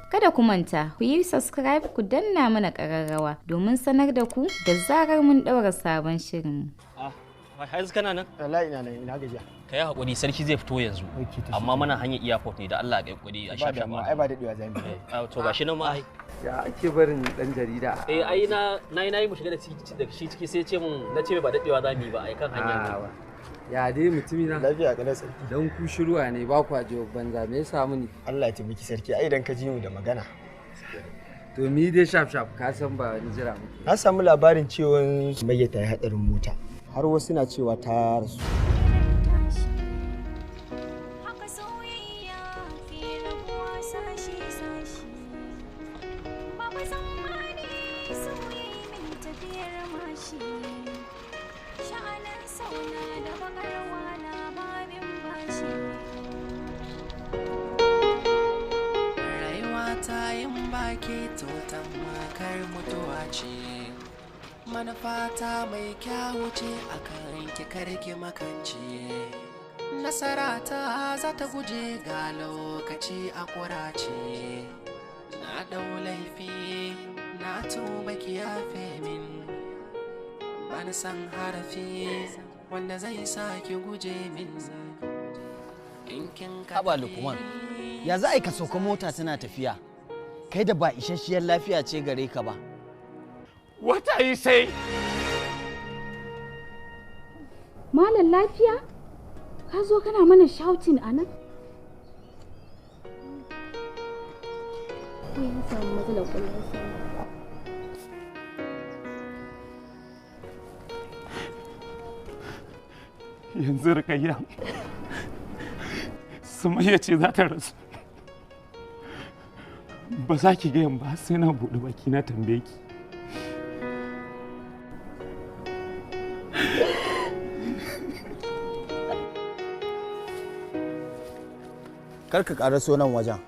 Kada ku manta, ku yi subscribe, ku danna mana ƙararrawa domin sanar da ku da zarar mun ɗaura sabon shirin. Ah, yanzu kana nan? Wallahi ina nan, ina gajiya. Ka yi haƙuri, sarki zai fito yanzu. Amma muna hanyar airport ne, da Allah ka yi haƙuri a Ba shafa. damuwa, ai ba daɗewa za mu yi. To gashi nan ma ai. Ya ake barin dan jarida? Eh, ai na na yi mu shiga da ciki da shi ciki, sai ce mun na ce ba daɗewa za mu yi ba, ai kan hanya ne. Ah, ya dai mutumi na? Lafiya kalau, sarki. Dan ku shiruwa ne ba kwa jiwa banza, me ya samu ne? Allah ya taimaki sarki, ai idan ka ji mu da magana. To mi dai shaf shaf, ka san ba wani jira muke. Na samu labarin cewa Sumayya ta yi hatsarin mota. Har wasu na cewa ta rasu. Haka soyayya ke rabuwa sashi-sashi. Babu tsammani sauyi min tafiyar mashi. Sha'anin sauna da bakar wala babin bashi. Rayuwa ta yin baki to tamkar mutuwa ce. Manufata mai kyawu ce a kan ki, karki makance. Nasara ta za ta guje ga lokaci a kurace. Na ɗau laifi, na tuba, ki yafe min. Bani san harafi wanda zai sa ki guje min. In kin ka Haba Lukman, ya za a yi ka sauka mota tana tafiya? Kai da ba isasshiyar lafiya ce gare ka ba. What are you saying? Malam, lafiya? Ka zo kana mana shouting a nan? Ko ya samu matsalar ƙwaƙwalwarsa ne? Yanzu Rukayya, Sumayya ce za ta rasu. Ba za ki gayan ba sai na buɗe baki na tambaye ki. Kar ka ƙaraso nan wajen.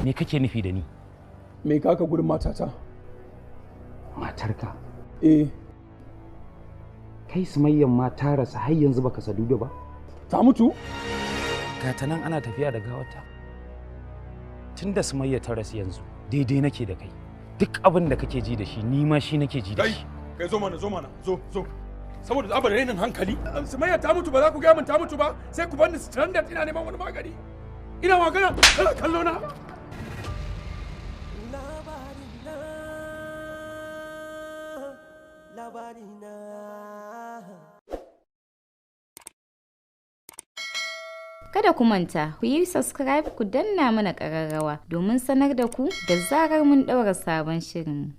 Me kake nufi da ni? Me kaka gurin matata? Matarka. Eh. Kai, Sumayyan ma ta rasu, har yanzu baka sadu ba? Ta mutu? Ga ta nan ana tafiya da gawarta. Tun da Sumayya ta rasu, yanzu daidai nake da kai. Duk abin da kake ji da shi, ni ma shi nake ji da Kai, shi. kai, zo mana, zo mana, zo, zo. Saboda tsabar rainin hankali. Sumayya ta mutu, ba za ku gaya min ta mutu ba, sai ku bar ni stranded ina neman wani magani. Ina magana, kana kallo na. Labarina, labarina. Kada ku manta, ku yi subscribe, ku danna mana ƙararrawa domin sanar da ku da zarar mun ɗaura sabon shirin.